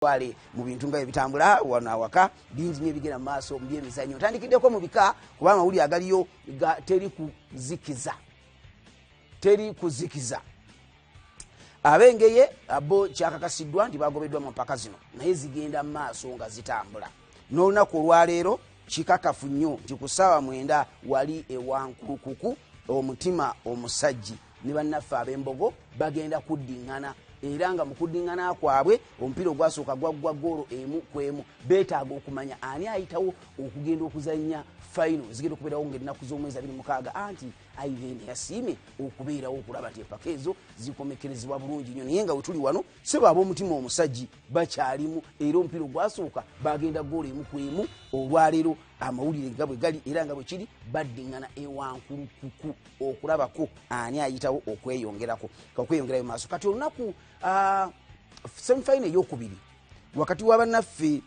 Twale mu bintu nga ebitambula wano awaka, bingi nyo ebigenda mu maaso mu byemizannyo. Ntandikiddeko mu bika kuba amawulire agaliyo ga teri kuzikiza, teri kuzikiza. Ab'engeye bo kyakakasiddwa nti bagobeddwa mu mpaka zino, naye zigenda mu maaso nga zitambula. N'olunaku olwaleero kikakafu nnyo nti ku ssaawa 9 wali ewankulukuku omutima omusajji ne bannaffe ab'embogo bagenda kuddiŋŋana, era nga mu kuddiŋŋana kwabwe omupiira ogwasooka gwaggwa goolo 1-1. Beetaaga okumanya ani ayitawo okugenda okuzannya final zigenda okubeerawo ng'ennaku z'omwezi 26. Anti Irene yasiime okubeerawo okulaba nti empaka ezo zikomekerezebwa bulungi nnyo, naye nga wetuli wano sebo ab'omutima omusajji bakyalimu, era omupiira ogwasooka bagenda goolo 1-1. Olwaleero amawulire nga bwe gali era nga bwe kiri, baddiŋŋana ewankulukuku okulabako ani ayitawo okweyongerayo maaso. Kati olunaku semifinal eyokubiri wakati wa bannaffe,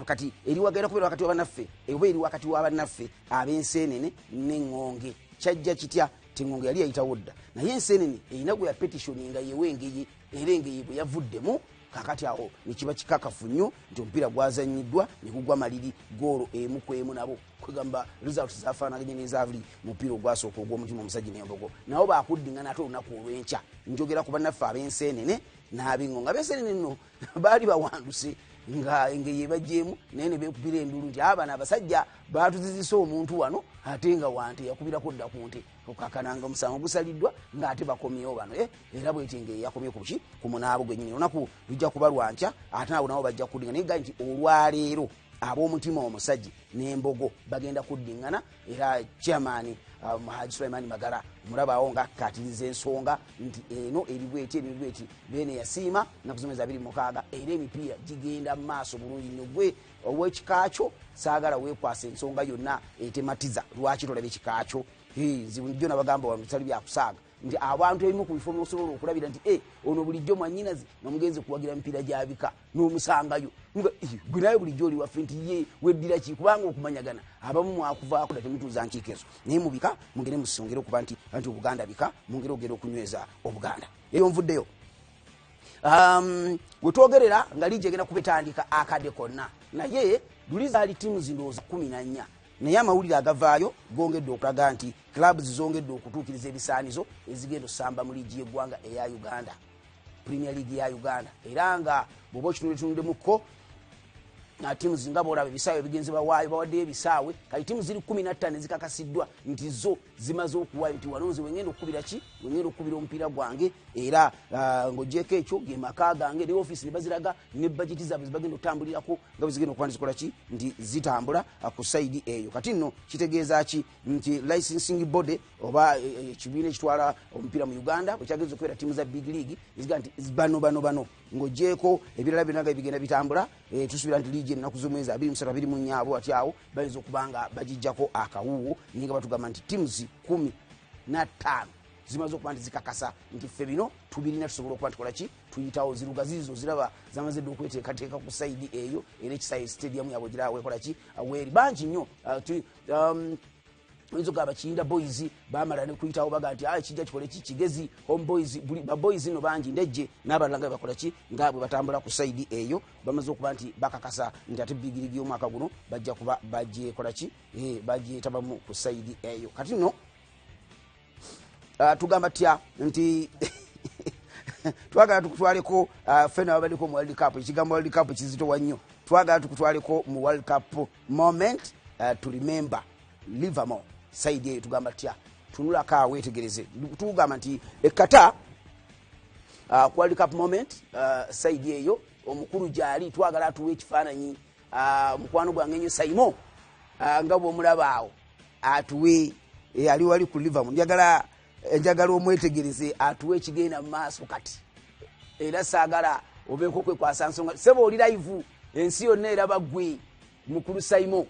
kati eri wagenda kubeera wakati wa bannaffe oba eri wakati wa bannaffe ab'enseenene n'eŋŋonge. Kyajja kitya? Ti ŋŋonge yali yayitawo dda, naye enseenene erina gwe ya petition nga yewa engeye, era engeye bwe yavuddemu, kakati awo nekiba kikakafu nnyo nti omupiira gwazanyiddwa ne gugwa maliri goolo 1-1. Nabo kwegamba results zafaanaganye nezavuli mupiira ogwasooka ogw'omutima omusajja n'embogo. Nabo bakuddingana ate olunaku olw'enkya. Njogera ku bannaffe ab'enseenene n'ab'eŋŋonge. Ab'enseenene nno baali bawanduse nga engeye bajjeemu, naye ne beekubira endulu nti abano abasajja batuzizisa omuntu wano, ate nga wante yakubirako dda ku nte, okakananga omusango gusaliddwa ng'ate bakomyewo bano. Era bweti engeye yakomye ku ki ku munaabo gwennyini. Olunaku lujja kuba lwankya, ate nabo nabo bajja kuddinga, naye gali nti olwaleero ab'omutima omusajja n'embogo bagenda kuddiŋŋana. Era chairman Haji Sulaiman Magala mulabawo nga akkaatiriza ensonga nti eno eri bweti, eri bweti. Beene yasiima naku zomwezi 26, era emipiira gigenda mu maaso bulungi nnyo. Gwe ow'ekika kyo saagala weekwasa ensonga yonna etematiza lwaki tolaba ekika kyo. Nze bulijjo nabagamba wano bitali byakusaaga nti abantu ebimu ku bifo musobola okulabira nti ono bulijjo mwanyinazi nga mugenze kuwagira mipiira gya bika n'omusangayo nga gwe naye bulijjo oli waffe nti ye weddira ki, kubanga okumanyagana abamu mwakuvaako dda, temutuuza nkiiko ezo. Naye mu bika mugende musongere okuba nti Obuganda bika, mungere ogenda okunyweza Obuganda. Eyo nvuddeyo. Wetwogerera nga liigi egenda kuba etandika akadde konna, naye luli zaali ttiimu zindowooza 14, naye amawulire agavaayo gongedde okulaga nti clubs zongedde okutuukiriza ebisaanizo ezigenda osamba mu liigi y'eggwanga eya Uganda, Premier League ya Uganda. Era nga bw'oba okitundetundemuko tiimu nga boolaba ebisaawe ebigenzi bawaayo, bawaddeyo ebisaawe. Kati tiimu ziri 15 ezikakasiddwa nti zo zimaze okuwaayo nti wano nze wengenda okukubira ki, wengenda okukubira omupiira gwange, era ng'ogyeko ekyo ge maka gange ne ofiisi, ne baziraga ne bajeti zaabwe zibagenda okutambulirako nga bwe zigenda okuba nizikola ki nti zitambula ku side eyo. Kati nno kitegeeza ki? Nti licensing body oba ekibiina ekitwala omupiira mu Uganda bwe kyagenza okubeera ttiimu za big league ezigaa nti bano bano bano, ng'ogyeko ebirala byonna nga bigenda bitambula, tusuubira nti liigi ennaku z'omwezi 23, 24 abo ati awo bayinza okuba nga bagijjako akawuwo. Naye nga batugamba nti teams 15 zimaze okuba nti zikakasa nti ffe bino tubirina, tusobola okuba tukola ki, tuyitawo. Ziruga zizo ziraba zamaze dde okweteekateeka ku side eyo, era ekisaye stadium yabwe gira wekola ki weeri bangi nnyo. Oyinza okugamba Kiyinda Boys bamala nekuyitawo, baga nti kijja kikole ki Kigezi Home Boys, baboys no bangi, Ndejje n'abalala nga bakola ki nga bwe batambula ku side eyo, bamaze okuba nti bakakasa nti ate big league y'omwaka guno bajja kuba bagyekola ki, bagyetabamu ku side eyo. Kati nno tugamba tya nti twagala tukutwaleko ffena ababaddeko mu World Cup. Ekigambo World Cup kizitowa nnyo. Twagala tukutwaleko mu World Cup moment to remember Livermore side eyo. Tugamba tya? Tunulako awo wetegereze. Tugamba nti ekata World Cup moment side eyo omukulu gyali, twagala atuwa ekifaananyi. Mukwano gwange nnyo Saimo, nga bwomulaba awo, atuwe ali wali ku Livermore. Njagala omwetegereze atuwe ekigenda mu maaso kati, era saagala obeeko kwekwasa nsonga. Seba oli live, ensi yonna eraba gwe mukulu Saimo.